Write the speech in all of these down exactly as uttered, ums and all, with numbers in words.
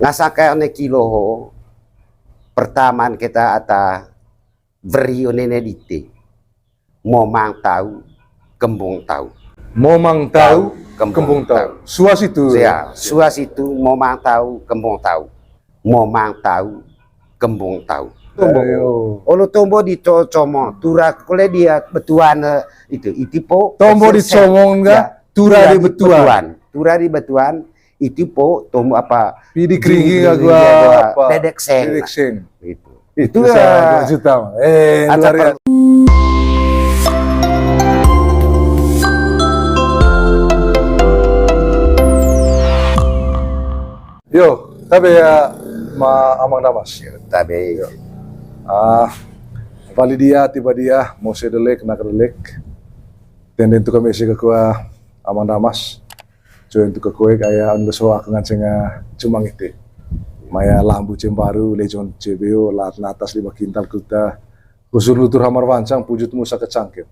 Ngasang kai one kilo ho, pertaman keta ata weri one ne dite. Momang tau, kembung tau. Momang tau, kembung tau. Sua situ. Ya, sua situ, momang tau, kembung tau. Momang tau, kembung tau. Tombo. Ayo. Olo tombo di co-, comong, tura kole dia betuan, eh, itu, itipo. Tombo di comong ga, ya, tura di betuan. Tura di betuan, itipo, tombo apa? Pidi keringi ga gua apa? Dedek seng. Dedek seng. Itu. Itu ya. Eh, luar biasa. Yo, tabe ya, ma Amang Damas. Yo, tabe. Yo. Ah, wali dia, tiba dia, mose delek, nak delek. Tenden tu kami isi kekua Amang Damas. Join tu kekue kaya anu so aku nganceng, ah, cuma ngiti. Maya lambu cembaru, lejon cebeo, lat natas lima kintal kuta. Kusur lutur hamar wancang, pujut musa kecangkir.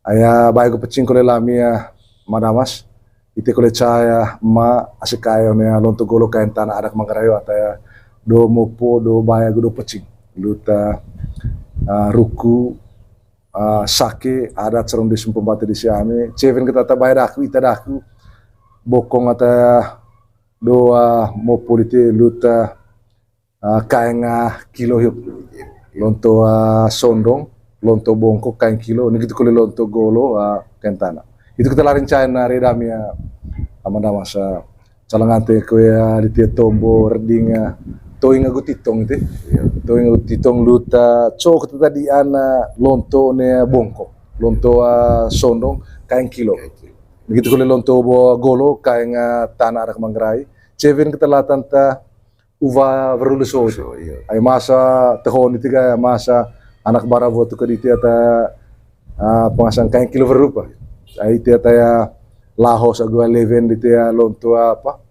Aya bae ku pecing kole lami ya, Amang Damas. Ite kole caya ma asik kaya one ya, lonto golo kain tanah adat Manggarayo ataya do mopo, do bae agu do pecing. Luta, ah, ruku, ah, sake, adat sarong di sumpah bate di siami. Ceven keta ata bae daku, ita daku. Bokong ata do, ah, mopo dite luta, ah, kaeng, ah, kilo hiuk. Lonto, ah, sondong, lonto bongkok, kaeng kilo, niki tu kole lonto golo, ah, kaeng tanah. Itu keta larin cain, ah, redami, ah, Amang Damas, ah, calangante kue, ah, litia tombo, reding, ah, toing agu titong itu. Iya. Toing agu titong luta, cok keta tadi ana lonto ne bongkok. Lonto, ah, sondong, kaeng kilo. Kaeng kilo. Niki tu kole lonto bo golo, kaeng, ah, tanah adat Manggarai. Ceven keta latan ta, uwa weru leso. Leso, iya. Ai masa tehon ite ga, masa anak bara bo tu ke dite ata, ah, pengasang kaeng kilo weru pa. Ai ite ata ya lahos agu lewen dite ya lonto apa?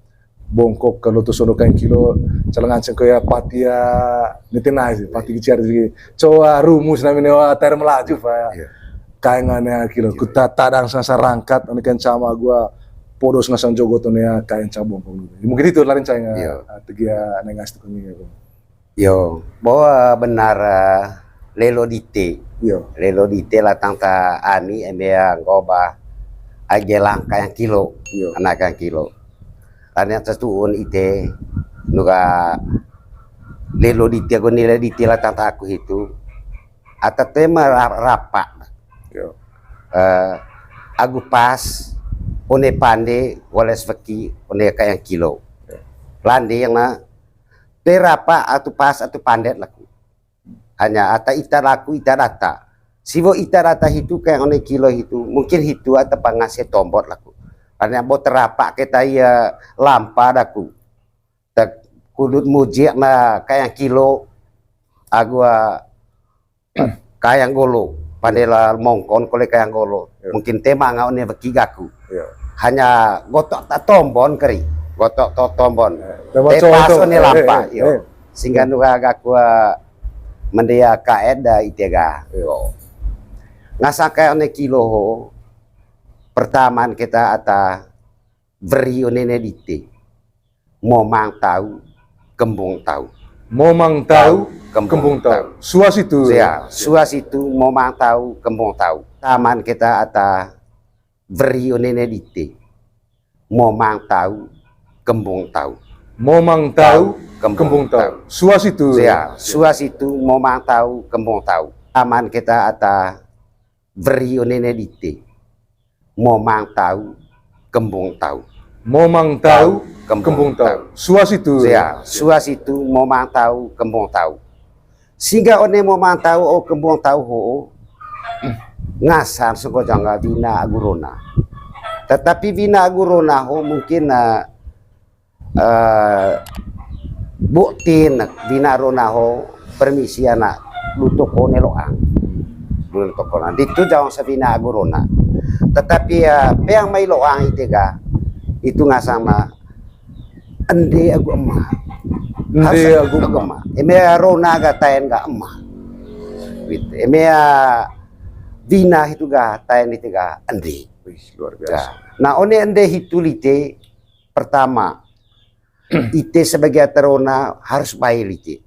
Bongkok ka lonto sondong kaeng kilo, calangante ko ya pati ya nite nai sih, pati kiciar sih. Coba rumus namanya wa ter melaju pa ya. Iya. Kaeng ane kilo, iya, kuta tadang sasa rangkat, ane kan sama gua podos ngasang jogot one ya kaeng cabong. Mungkin itu larin cain, iya, ah, tegia nengas tu kami ya. Yo, bahwa benar, ah, lelo dite. Yo. Lelo dite latang ta ani eme ya nggo ba aja langka yang kilo. Yo. Anak yang kilo. Tanya tetuun ite nuga lelo dite agu nilai dite latang ta aku hitu. Ata tema ra-, rapa. Yo. Eh, agu pas, one pande, wales weki, one kaeng kilo. Yo. Lande yang na, te rapa atu pas atu pandet laku. Hanya ata ita laku, ita data. Siwo ita data hitu kaeng one kilo hitu, mungkin hitu ata pangase tombot laku. Hanya bo terapa keta iya lampa daku. Tek kudut mujik na kaeng kilo, agu, ah, kaeng golo, pandela mongkon kole kaeng golo. Yo. Mungkin tema nga one weki gaku. Yo. Hanya gotok ta tombon keri, gotok to tombon. Yo. Tema te pas cowok one, eh, lampa, eh, yo. Eh. Sehingga nuga gaku, ah, mendia kaeda itega. Yo. Yo. Ngasang kaeng one kilo ho, pertaman keta ata weri one ne dite. Momang tau, kembung tau. Momang tau, kembung tau. Sua situ. Ya, sua situ, momang tau, kembung tau. Taman keta ata weri one ne dite. Momang tau, kembung tau. Momang tau, kembung tau. Sua situ. Ya, sua situ, momang tau, kembung tau. Taman keta ata weri one ne dite. Momang tau, kembung tau. Momang tau, kembung tau. Sua situ. Ya, sua situ, momang tau, kembung tau. Sehingga one momang tau, o kembung tau ho, ngasang sengko jangga wina agu rona. Tetapi wina agu rona ho mungkin, eh, eh, bukti nak wina rona ho permisi anak lutuk kone loang. Lutuk kone. Ditu jawang sawina agu rona. Tetapi ya, peang mai loang itega, itu ngasang ma ende agu ema. Ende agu ema. Eme rona ga taen ga ema. Gitu. Eme ya wina hitu ga taen itega ende. Wih, luar biasa. Ya. Nah, one ende hitu lite pertama, Ite sebagai ata rona harus bae lite.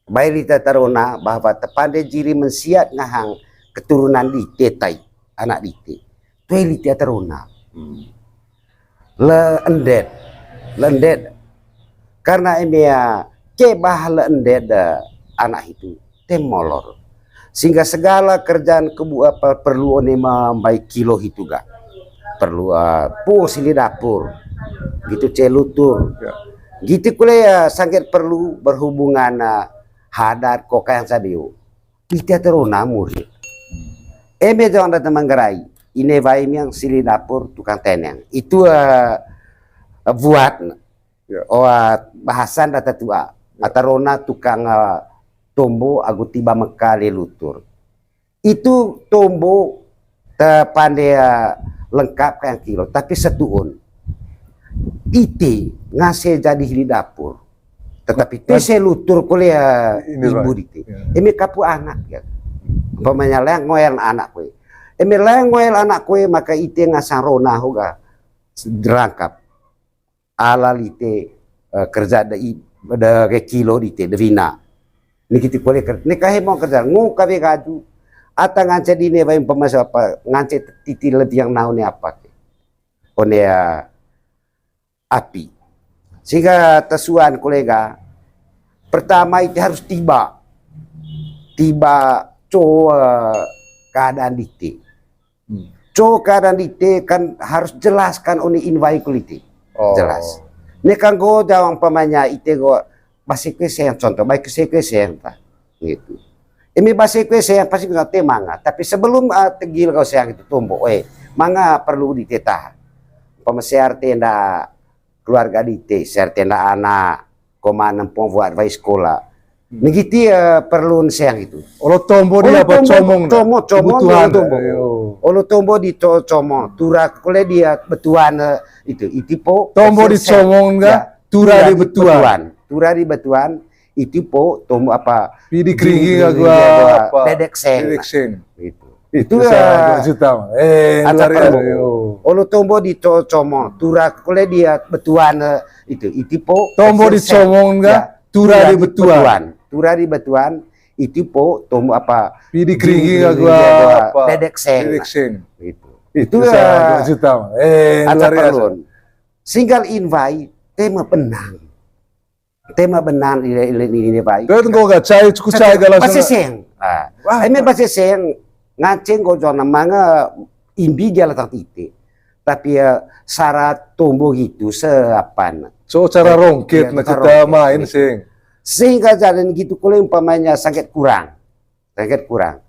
Bae lite ata rona bahwa tepande jiri mensiat ngahang keturunan dite tai, anak dite. Toe lite ata rona. Hmm. Le endet, le endet. Karena eme, ah, kebah le endet, eh, anak hitu, te molor. Sehingga segala kerjaan kebu-, apa, perlu one ma-, mambai kilo hitu ga. Perlu, eh, pu sili dapur. Gitu, ce lutur. Ya. Gitu kule, eh, sangget perlu berhubungan, eh, hadat ko kayang sadio. Ite ata rona murid. Eme jong data Manggarai, ine wai miang sili dapur tukang teneng. Itu, eh, buat, ya, oh, eh, bahasan data tua. Ya. Ata rona tukang, eh, tombo agu tiba meka le lutur. Itu tombo tepande, eh, lengkap kayang kilo, tapi setuun. Ite ngase jadi hili dapur. Tetapi te se lutur kole, eh, ini ibu dite. Ya. Eme kapu anak ya. Umpamanya laeng ngoel anak kue. Eme laeng ngoel anak kue, maka ite ngasang rona hoga rangkap. Ala lite, eh, kerja de i-, de ke kilo dite, de wina. Niki ti kole kerja, neka hemong kerja, ngo kawe gaju. Ata ngance dine wai umpama siapa, ngance titi letiang naon ne apa ke. One, eh, api. Sehingga tesuan kolega, pertama ite harus tiba. Tiba co, eh, keadaan dite. Hmm. Co keadaan dite kan harus jelaskan one inwai kulite. Oh. Jelas. Neka nggo jawang umpamanya ite nggo base kue seng, contoh, bae kue seng, kue seng ta. Gitu. Eme base kue seng pasti nggo te manga. Tapi sebelum, ah, tegil kau seng itu tombo, eh, manga perlu dite tahan. Umpama sear tenda keluarga dite, sear tenda anak, koma nempong buat wai sekolah. Hmm. Negiti, eh, perlu seng itu. Olo tombo di apa? Tombo, comong, comong, comong, kebutuhan, tombo. Ayo. Olo tombo di co-, comong. Tura kole dia betuan, eh, itu. Iti po. Tombo di comong ga? Ya. Tura di betuan. Tura di betuan. Iti po tombo apa? Pidi keringi ga gua apa? Dedek seng. Dedek seng. Gitu. Itu ya. Eh, luar biasa. Olo tombo di co-, comong. Tura kole dia betuan, eh, itu. Iti po. Tombo di comong ga? Ya. Tura di betuan. Tura di betuan. Iti po tombo apa? Pidi keringi ga gua apa? Dedek seng. Dedek seng. Gitu. Itu ya. Eh, luar biasa. Singgal inwai, tema benang. Tema benang ile, ile, ile, ile bai. Kan kau ga cai, cukup cai galas. Base seng. Ah. Wah. Eme base seng, ngance nggo jona manga imbi jala tang tite. Tapi ya syarat tombo gitu seapan. So cara rongkit na kita main seng. Sehingga jalan gitu kole umpamanya sangket kurang. Sangket kurang.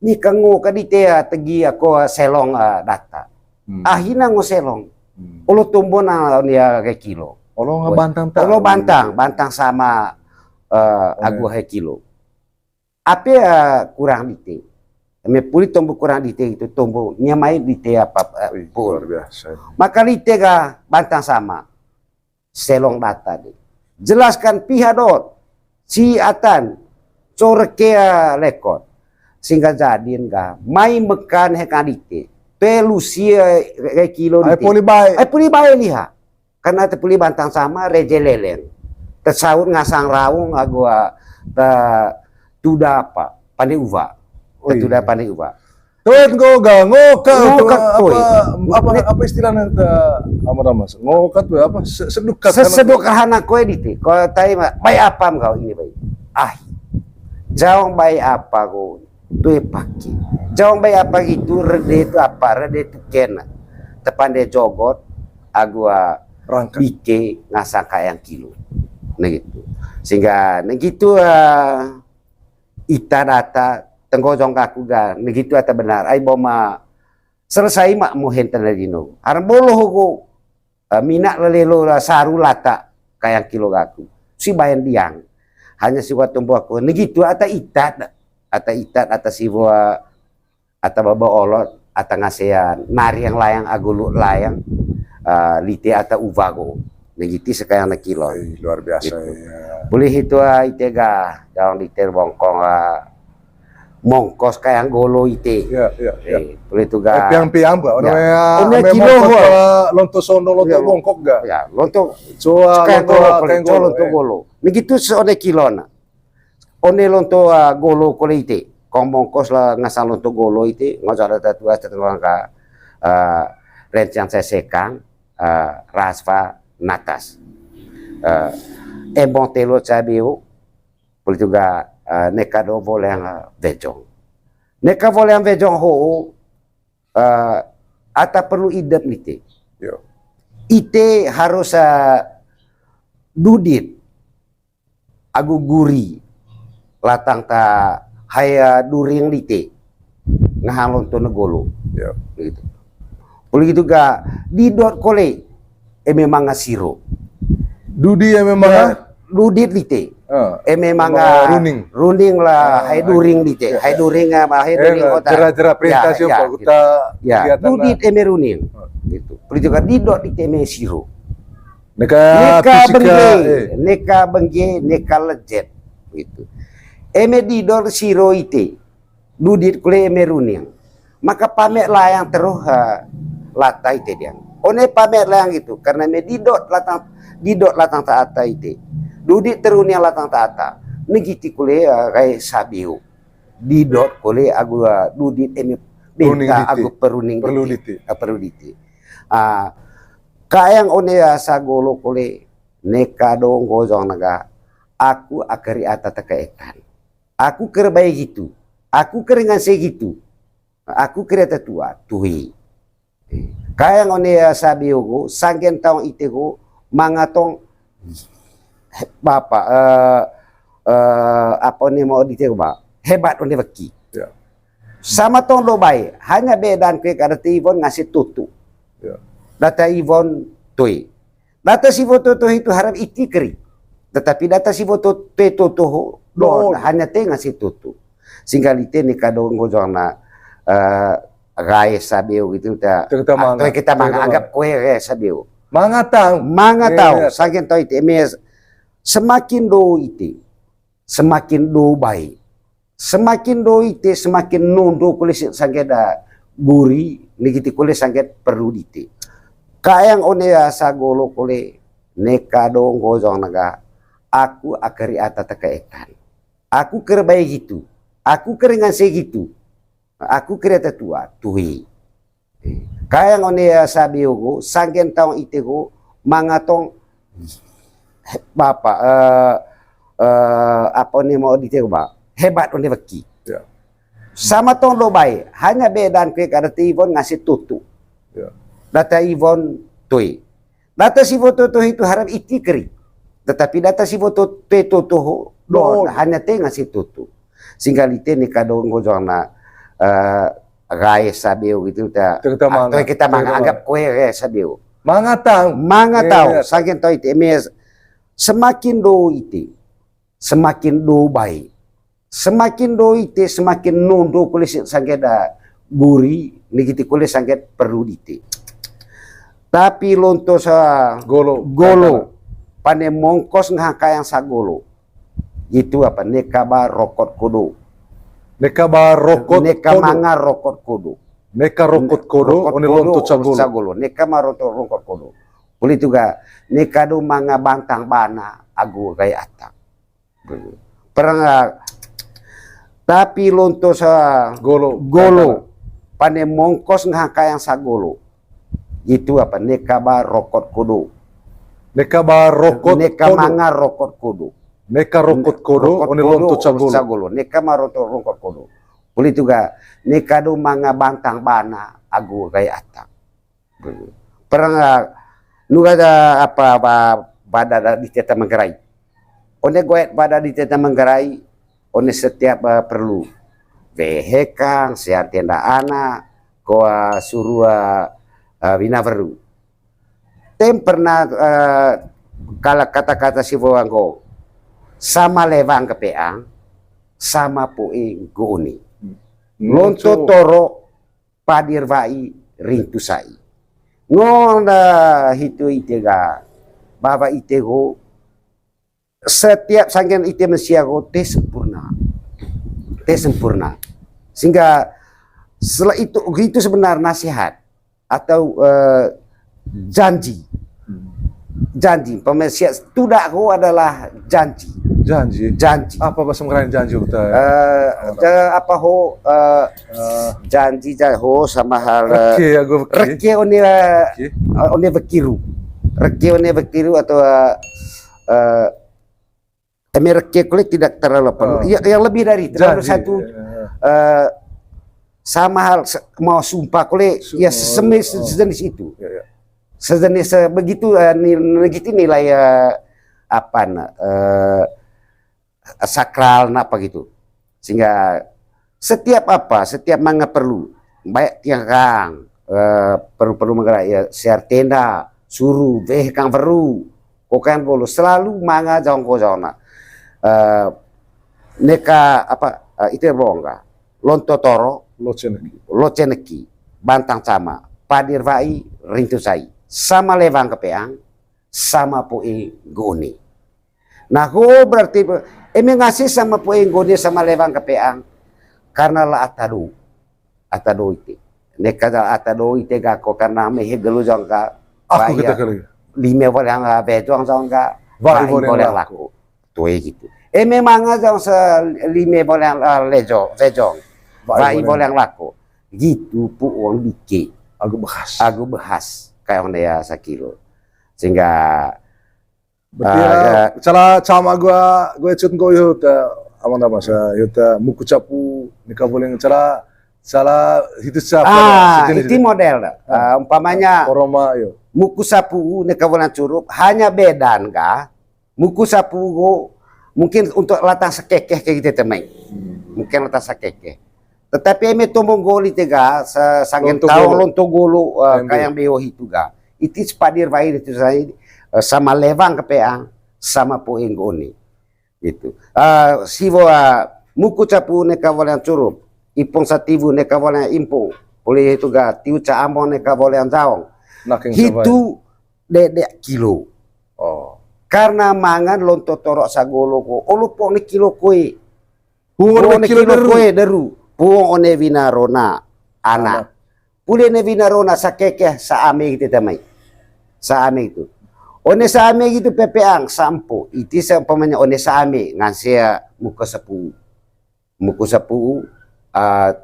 Ni ka ngo ka dite, ah, tegi ako, ah, selong, ah, data. Hmm. Ahina ngo selong. Hmm. Olo tombo na nia ke kilo. Olo nga bantang ta. Olo bantang, bantang sama, eh, agu he kilo. Ape, eh, kurang dite. Eme puli tombo kurang dite itu tombo nia mai dite apa, eh, pul. Wih, luar biasa. Maka dite ga bantang sama. Selong data de. Jelaskan piha dot. Si atan. Core kea lekot. Singga jadin ga. Mai mekan he kadite. Pe lusi, eh, kilo dite. Ai puli bae. Ai puli bae liha. Karena te puli bantang sama reje leleng. Tesaut ngasang raung agu, ah, te tuda apa? Pande uwa. Te tuda pande uwa. Tuet nggo ga, ngokat, ngokat, apa, apa istilahnya te, apa nama? Ngokat, apa? Sedukat. Sedukat hana koe dite. Ko tai ma, bai apam kau ini bai. Ah. Jaong bai apa ko? Tue paki. Jaong bai apa gitu, rede tu apa? Rede tu kena. Tepande jogot, agu, ah, rangka. Bike ngasang kayang kilo. Nah gitu. Sehingga, nah gitu, ah, ita data tenggojong kaku ga, negitu ata benar. Ai boma selesai ma mo henten lagi no. Harang bolo ko, eh, mina lelelo la saru lata kayang kilo gaku. Si bayan diang. Hanya si watumbo aku. Negitu ata itat, ata itat, ata siwa, ata baba olot, ata ngasean, nari yang layang, agulu layang, eh, lite ata uwa go. Negiti sekayang na kilo. Ih, luar biasa, gitu. Ya. Boleh itu, ah, ite ga, daun lite bongkong, ah, Mongkos kayang golo ite. Ya, ya, ya. Eh, poli itu ga. Eh, piang-piang ba, ya. One kilo mongkos ba, lonto sono, lonto mongkok ga. Ya, lonto. Coa kayang golo, kayang golo, lonto golo. Begitu se one kilo na. One lonto, ah, golo kole ite. Kong mongkos la ngasang lonto golo ite, ngojor data tuas, data tuas ka, ah, rencian sesekang, ah, rasfa natas. Ah, embong telo cabeu, poli itu ga, ah, neka do voleang, ah, vejong. Neka voleang vejong ho, ah, ata perlu idep nite. Yo. Ite harus, ah, dudit agu guri latang ta haya during dite ngaha lonto ne golo. Ya. Begitu. Poli itu ga didot kole eme manga siro. Dudi eme manga? Ya, dudit dite. Ah, eme manga runing. Runing la, ah, hai during dite. Ya, hai during, ah, hai during kota. Jera-jera perintah siapa gitu. Ya, dudit eme runing. Ah. Gitu. Poli itu ga didot dite eme siro. Neka, neka bengge, eh, neka bengge, neka lejet, gitu. Eme didot siro ite, dudit kole eme runing. Maka pame layang teruh, eh, lata ite diang. One pame layang gitu, karena eme didot latang, didot latang ta ata ite. Dudit teruning latang ta ata. Negiti kole, eh, kai sabeu. Didot kole agu, eh, dudit eme benta agu peruning dite. Perlu dite. Ah, kayang one, ah, sagolo kole neka do nggojong na ga, aku akari ata teke etan. Aku kere bae gitu. Aku kere nganse gitu. Aku kere ata tua, tui. Kayang one, ah, sabeu go, sanggen taung ite go, manga tong, he-, bapa, eh, eh, apa one mau dite go ba, hebat one weki. Ya. Sama tong do bae, hanya bedaan kue kada te iwon ngasih tutu. Ya. Data iwon tui. Data si foto tuh itu harap iti keri. Tetapi data si foto te tutu ho, do hanya te ngasih tutu. Singgal ite neka do nggojong na, eh, gae sabeu gitu ta. Kita manga. Atau kita manga, anggap kue gae sabeu. Manga taung. Manga taung. Sanggen taung ite, eme semakin do ite, semakin do bae. Semakin do ite, semakin nondo kole si-, sanggen da guri, negiti kole sanggen perlu dite. Kayang one, ah, sagolo kole neka do nggojong na ga, aku akari ata teke etan. Aku kere bae gitu. Aku kere nganse gitu. Aku kere ata tua, tui. Kayang one, eh, sabeu go, sanggen taung ite go, manga tong, he-, bapa, eh, eh, apa one mau dite go ba, hebat one weki. Ya. Sama tong do bae, hanya bedaan kue kada te iwon ngasih tutu. Ya. Data iwon tui. Data si foto tuh itu harap iti keri. Tetapi data si foto te tutu ho, do hanya te ngasih tutu. Singgal ite neka do nggojong na, eh, gae sabeu gitu ta. Kita manga. Atau kita manga, anggap kue gae sabeu. Manga taung. Manga taung. Sanggen taung ite, eme semakin do ite, semakin do bae. Semakin do ite, semakin nondo kole si-, sanggen da guri, negiti kole sanggen perlu dite. Tapi lonto sa golo, golo, pane mongkos ngaha kayang sagolo. Itu apa? Neka ba rokot kodo. Neka ba rokot kodo. Neka manga rokot kodo. Neka rokot kodo, one lonto sagolo. Sagolo. Neka ma ronto rokot kodo. Poli itu ga, neka do manga bantang bana agu gae ata. Perang, ah, tapi lonto sa golo, golo, pane mongkos ngaha kayang sagolo. Itu apa? Neka ba rokot kodo. Neka ba rokot kodo. Neka manga rokot kodo. Neka rokot kodo, one lonto sagolo. Sagolo. Neka ma ronto rokot kodo. Poli itu ga, neka do manga bantang bana agu gae ata. Perang, ah, nu kada apa, apa, bada da di teta Manggarai. One goet bada di teta Manggarai, one setiap, eh, perlu. Wehe kang, sear tenda ana, koa surua, eh, wina weru. Tem pernah, eh, kala kata-kata si wowanggo, sama lewang kepeang, sama pui guni. Lonto toro, padir wa'i, rintu sa'i. Ngo na hitu ite ga, bawa ite go, setiap sanggen ite mensia go te sempurna. Te sempurna. Sehingga setelah itu, itu sebenarnya nasihat atau, eh, janji. Hmm. Janji, pemesia tudak ho adalah janji. Janji. Janji. Apa bahasa Melayu janji, Uta? Eh, apa ho, eh, janji, ja-, ho sama hal, eh, reke, ya, gue reke. Reke one, eh, reke, one bekiru. Reke one bekiru atau, eh, eh, eme reke kole tidak terlalu perlu. Oh. Ya, yang lebih dari itu. Janji, satu, ya, ya. Eh, sama hal se-, mau sumpah kole, ya, oh, sejenis, oh, sejenis itu. Ya, ya. Sejenis, eh, begitu, eh, ni-, begitu nilai, eh, apa, nah, eh, sakral, nah, apa gitu. Sehingga setiap apa, setiap manga perlu, baik tiang kang, eh, perlu-perlu menggerak, ya, siar tenda, suru, weh kang weru, ko kang bolu, selalu manga jongko jona. Eh, neka apa, eh, itu bongga, lonto toro, loce neki, loce neki, bantang cama, padir wai, rintu sai, sama lewang kepeang, sama poe nggo one. Nah, ho berarti eme ngasi sama poe nggo one sama lewang kepeang. Karena la ata do. Ata do ite. Neka la ata do ite ga ko karena mehe gelu jong ga. Aku kita kali. Lime boleh nga bejong jong ga. Wai boleh laku. Toe gitu. Eme manga jong se lime boleh, eh, lejo, bejong. Wai boleh laku. Gitu pu uang dike. Agu behas. Agu behas. Kayak orang daya sakilo. Sehingga, berarti, ah, ya, ya, cala cama gua, gua cut gua yut, eh, amang dah masa yut, eh, muku capu, neka boleh cala, cala hitu siapa, ah, sejenis iti itu model dah. Ah. Ah, umpamanya, koroma, yo. Muku sapu, neka boleh curup, hanya bedan ga, muku sapu go, mungkin untuk latang sakekeh kayak gitu, temai. Hmm. Mungkin latang sakekeh. Tetapi eme tombo nggo lite ga, sa-, sanggen lonto tau golo. Lonto golo, eh, kayang beo hitu ga. Iti sepadir wai itu sai, eh, sama lewang kepeang, sama poe nggo one. Gitu. Eh, siwo, eh, muku capu neka walean curup, ipung satiwu neka walean impung, poli hitu ga, tiu ca ambong neka walean jaong. Nakeng hitu dede kilo. Oh. Karena mangan lonto toro sagolo ko, olo pong ne kilo koe. Puong ne kilo koe deru. Puong one wina rona, anak. Anak. Puli one wina rona sakekeh, saame gitu, temai. Saame gitu. One saame gitu pepeang, sampo. Iti seumpamanya one saame, ngansea muka sepuluh. Muku sapu, ah,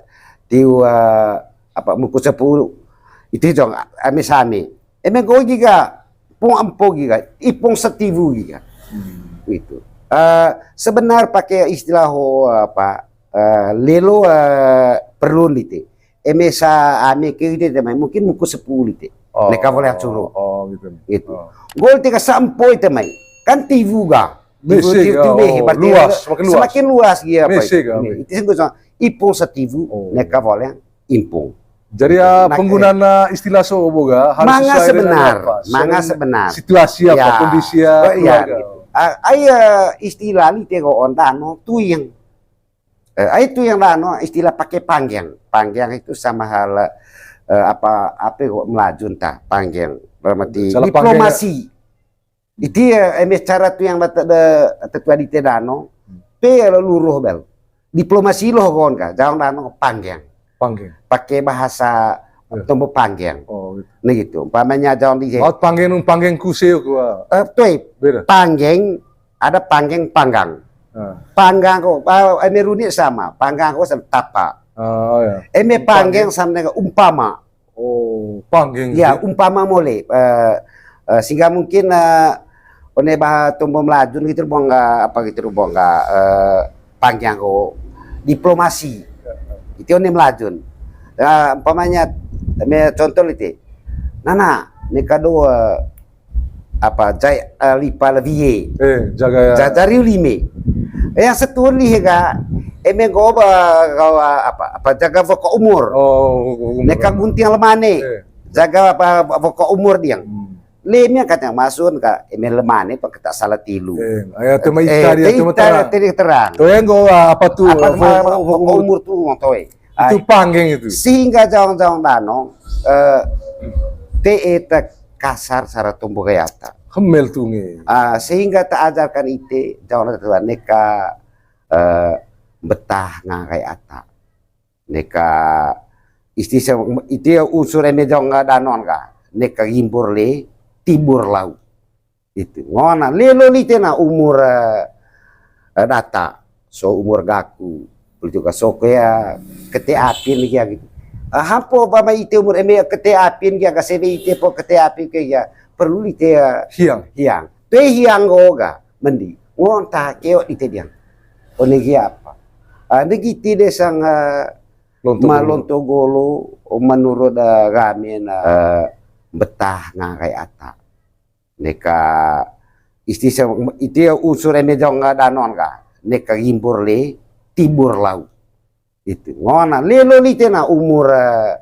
tiu, ah, apa, muku sapu, iti jong, ame same. Eme nggo giga, pung ampo giga, ipung satiwu giga. Hmm. Gitu. Ah, sebenar pakai istilah ho, apa, eh, lelo, eh, perlu lite. Eme saame ke ite, temai, mungkin muku sepuluh lite. Oh, neka boleh acuru. Oh, gitu. Gitu. Oh. Nggo lite ka sampo, temai. Kan tiwu ga. Tiwu, mese tiwu, ga, tiwu, oh, berarti luas, semakin luas. Semakin luas dia, apa itu? Mese ga, ini, mese. Itu sih gua sama, ipung satiwu, oh, neka boleh impung. Jadi ya, nah, penggunaan, eh, istilah so boga harus manga sesuai dengan sebenar, apa? Manga sesuai dengan sebenar. Situasi apa, ya, kondisi ya, oh, iya, keluarga. Gitu. Ah, ai, eh, istilah lite ko onda no tuyang. Eh, ai tuyang lah, no, istilah pakai panggeng. Panggeng itu sama hal, eh, apa, apa kok melaju entah, panggeng. Dalam arti salah panggeng, diplomasi. Iti, eh, eme cara tuyang da, da, tetua dite dano. Hmm. Pe lo luruh bel. Diplomasi lo kon ka, jaong dano panggeng. Panggeng. Pakai bahasa, ya, tombo panggeng. Oh, gitu. Nah, gitu. Umpamanya jaong di, laut panggeng nung panggeng kuseo kua. Eh, tuai. Beda. Panggeng, ada panggeng, panggang. Ah. Panggang ko, ah, eme runi sama. Panggang ko sama tapa. Ah, oh, ya. Eme panggeng sama dengan umpama. Oh, panggeng. Ya, gitu. Umpama mole. Eh, eh, sehingga mungkin, eh, one bah tombo melajun gitu, bongga apa gitu, bongga, eh, panggeng ko diplomasi. Itu one melajun. Nah, umpamanya, eme contoh lite. Nana, neka do, eh, apa, jai, eh, lipa lewie. Eh, jaga ya. Jajari lime. Yang setun lihe ga, eme nggo ba, nggo ba, apa, apa, jaga woko umur. Oh, woko umur. Neka gunting lemane. Eh. Jaga apa, woko umur diang. Hmm. Lime katanya masun ka, eme lemane pa keta salah tilu. Eh, aya tema ita dia, tema terang. Tema terang. Toeng nggo, ah, apa tu, apa, eh, woko, woko umur tu, toeng. Itu panggeng itu. Sehingga jaong-jaong danong, eh, te'e ta kasar sara tombo gaya ata. Hemel tunge. Ah, sehingga ta ajarkan ite, jaong danong neka, eh, betah ngagai ata. Neka isti se-, ite unsur eme jong danon ka. Neka gimbur le, tibur lau. Itu. Ngona lelo lite na umur, eh, eh, data. So umur gaku. Betul juga so kea kete apin lagi ya gitu. Ah, hampo bama ite umur eme kete apin ya ga sebe ite po kete apin ke ya. Perlu lite, eh, hiang. Hiang. Pe hiang go ga. Mendi. Ngonta keo ite diang. One gi apa? Ah, negi ti desang, eh, Lonto ma Golo. Lonto Golo, menurut, eh, kami na, eh, betah ngakai ata. Neka isti se-, ite unsur eme jong danon ka. Neka gimbur le, tibur lau. Itu. Ngona lelo lite na umur, eh,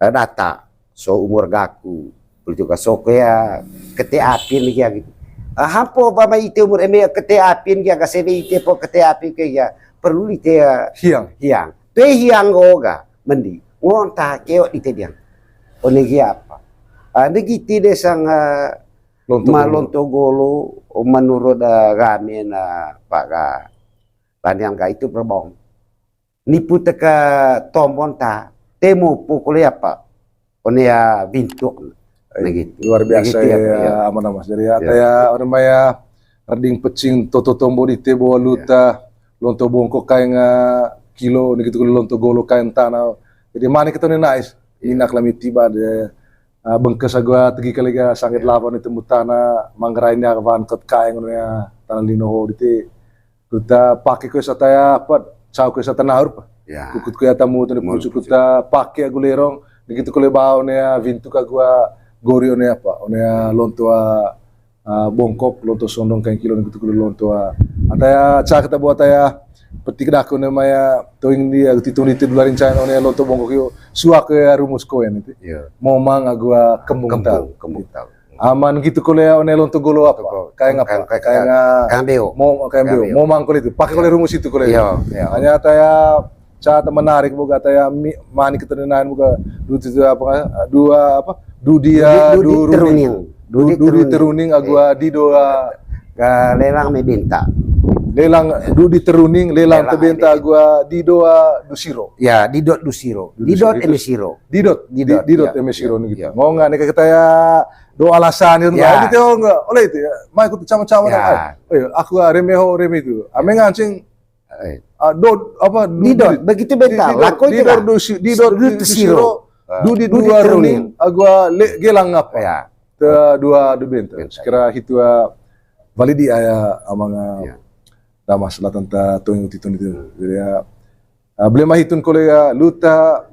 eh, data. So umur gaku. Betul juga so kea kete apin lagi ya gitu. Ah, hampo bama ite umur eme kete apin ya ga sebe ite po kete apin ke ya. Perlu lite, eh, hiang. Hiang. Pe hiang go ga. Mendi. Ngonta keo ite diang. One gi apa? Ah, negi ti desang, eh, Lonto ma Golo. Lonto Golo, menurut, eh, kami na, eh, Pak ka. Bandian ka itu berbong. Nipu teka tombon ta, temo pukul ya, Pak. One ya bintuk. Eh, nah, gitu. Luar biasa. Nah, gitu ya, ya, Pak, ya. Aman, Mas. Jadi ya, ya. Taya, one maya, reding pecing, toto tombo di tebo luta, lonto bongkok kayak nga kilo, nah, gitu, lonto golo kayak tanah. Jadi, mani kita nih, nice. Iya. Minak lami tiba de, ah, bengkes agua tegi kali ga sangit lawan itu mutana, manggarai nya wan kot kaeng ya, tanah lino ho di te. Kuta pake kue sataya apa, cau kue satana huruf. Ya. Kukut kue atamu tu, mau pucuk kucuk. Kuta pake agu lerong, begitu kole bau nea, vintu kagua gori one apa, one lonto, ah, bongkok, lonto sondong kain kilo, begitu kole lonto, ah. Ataya, ca kita buat ataya, petik daku ne maya, toing dia, titung di dua rincana one lonto bongkok yo, suak ya rumus koen itu. Iya. Momang agua kembung. Kembung, tau. Kembung tau. Aman gitu kole ya, one lonto golo apa? Kayak ngapa? Kayak, kayak, kayak nga-, kayak beo. Mo-, kayak beo. Kayak beo. Momang kole itu. Pakai kole rumus itu kole. Iya, iya. Hanya taya, ca ta menarik buka taya mi-, mani ketenenan buka. Dua, dua apa, dua apa? Dudia, dudi, dudi teruning. Dudi teruning. Dudi teruning, agua, iya, didoa. Ga lelang me benta. Lelang, dudi teruning, lelang tebenta, agua, didoa, dusiro. Ya, didot dusiro. Didot emesiro. Didot, didot, didot, ya, emesiro ya, gitu. Ya. Ngonga nih, kayak kita ya, do alasan itu, ya, gitu, oh, enggak, oleh itu ya, mai ikut sama-sama, ya. Eh, aku, ah, reme ho, reme itu. Ame ngancing, eh, ah, dot, apa, du-, didot, di-, begitu beta, di-, didot, lako itu didot, lah. Dusi-, didot, dudut dusiro, siro. Ah. Dudi dua runing, agua le-, gelang apa? Ya. Te dua du benta. Benta. Sekira hitu, ah, validi aya amang, ah, ya. Damas latan ta toing uti tun itu. Jadi ya, ah, beli mah hitun kole ya, luta,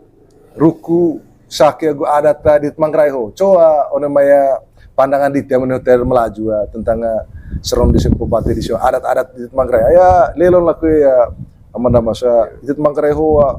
ruku, sake agu adat ta dit Manggarai ho. Coa one maya pandangan dit ya, menurut ter melaju, ah, tentang, ah, serom di sini, pepatah di sini, adat-adat dit Manggarai. Ya, lelon laku ya, aman dah masa, dit Manggarai ho, ah,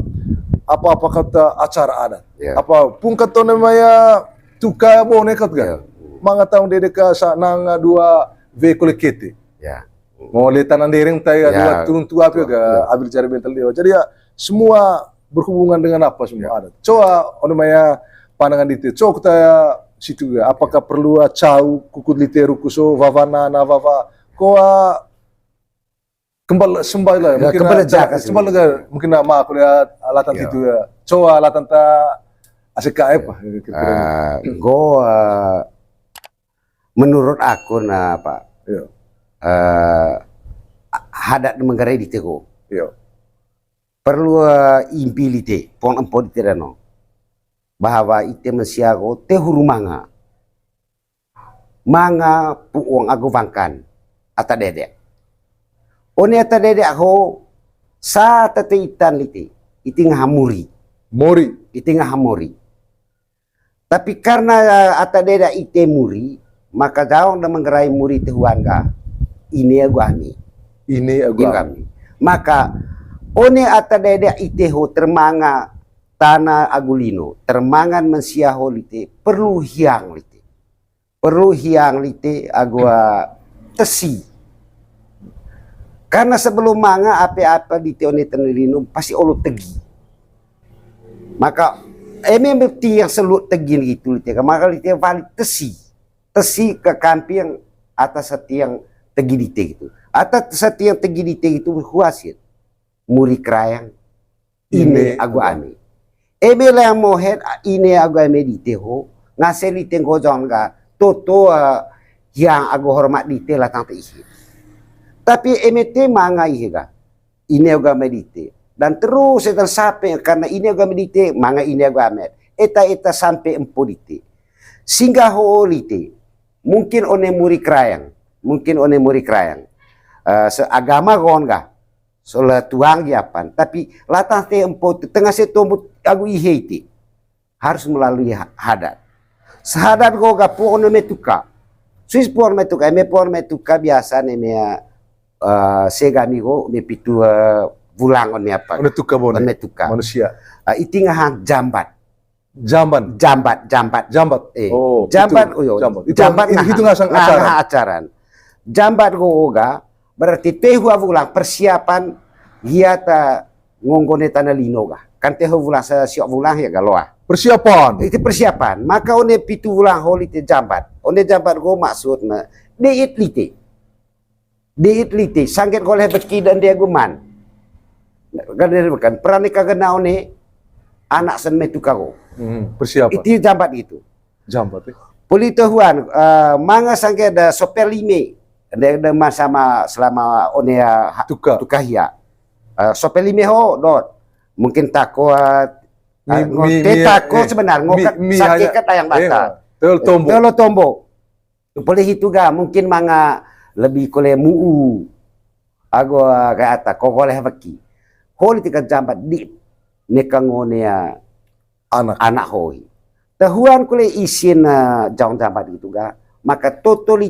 apa-apa kata acara adat. Ya. Apa pungkat one maya tuka bone kat ga? Ya. Manga taung dede ka sa nanga dua ve kole kete. Ya. Mo le tanah dereng tai, ya, dua turun tua, tua, ya, abil jari bentel dia. Jadi ya, semua berhubungan dengan apa semua, ya, ada. Coa, ono maya pandangan dite. Coa kita ya situ ya. Apakah perlu, ah, cau, kukut lite, rukuso, vavana, na vava. Koa kembali, sembali lah. Ya, mungkin kembali na, jaka sembali sini. Lah, mungkin nama aku lihat alatan, ya, situ ya. Coa alatan ta asik ka, ya, apa, ya, kira-kira. Ah, go, ah, menurut aku, nah, Pak, iya, eh, hadat Manggarai di tego. Iya. Perlu, eh, impi lite, pon empo di tedano. Bahwa ite mensia go te huru manga. Manga puong agu vangkan. Ata dedek. One ata dedek ho, sa tete itan lite. Ite ngaha muri. Muri. Ite ngaha muri. Tapi karena, eh, ata deda ite muri, maka jaong da Manggarai muri tehuan ga, ine agu ami. Ine agu ami. Maka one ata deda ite ho termanga tana agu lino, termangan mensia ho lite, perlu hiang lite. Perlu hiang lite agu, ah, tesi. Karena sebelum manga ape-ape di te one tene lino pasti olo tegi. Maka eme, eme tiang selut tegi gitu lite, maka lite wali tesi. Tesi ke kamping atas setiang tegi dite gitu. Atas setiang tegi dite gitu berkuasit. Muri kerayang. ine agu ame. Eme lang mohet, ah, ine agu ame dite ho, ngase lite nggojon ga, toto, eh, hiang agu hormat dite latang te ihe. Tapi eme te manga ihe ga, ine agu ame dite. Dan terus eta sampe, karena ine agu ame dite, manga ine agu ame. Eta, eta sampe empo dite. Singga ho lite, mungkin one muri krayang, mungkin one muri krayang. Eh, seagama gon ga, sola tuang giapan. Tapi latang te empo te tengah se tombu agu ihe ite. Harus melalui ha-, hadat. Sehadat go ga puon me tuka. Suis puon me tuka, eme puon me tuka biasa ne me, eh, segami go me pitu, eh, bulang on me apa. One tuka bone. One tuka. Manusia. Eh, iti ngahan jambat. Jamban. Jambat, jambat. Jambat. Eh, oh, jambat, itu. Uyo. Jambat. Itu jambat itu, ngahan. Itu ngasang ngahan acaran. Ngahan acaran. Jambat go oga, berarti tehu abu ulang persiapan giata ngonggone tanah lino ga. Kan tehu bulan sa-, siok bulan ya galoa. Persiapan. Itu persiapan. Maka one pitu bulan holi te jambat. One jambat go maksudna deit lite. Deit lite, sangget goleh beki dan dia guman. Kan dia bukan. Perani kagena one anak sen metu kago. Hmm, persiapan. Itu jambat gitu. Jambat, eh. Poli tehuan, eh, manga sangget da sopelime. Dia, dia ma sama selama one ya ha-, tuka. Tuka hia. Eh, sopelime ho, dot. Mungkin tako, eh, mi, eh, mi, te mi, tako eh, sebenarnya, mi, ngokat mi sakit hanya, kat ayang bata. Iya, telo tombo. Telo tombo. Poli hitu ga, mungkin manga lebih kole muu. Ago, ah, kayak ata, ko goleh beki. Holi tika jambat di neka ngone ya anak. Anak hoi. Tehuan kole isin, ah, jaung jambat gitu ga. Maka totoli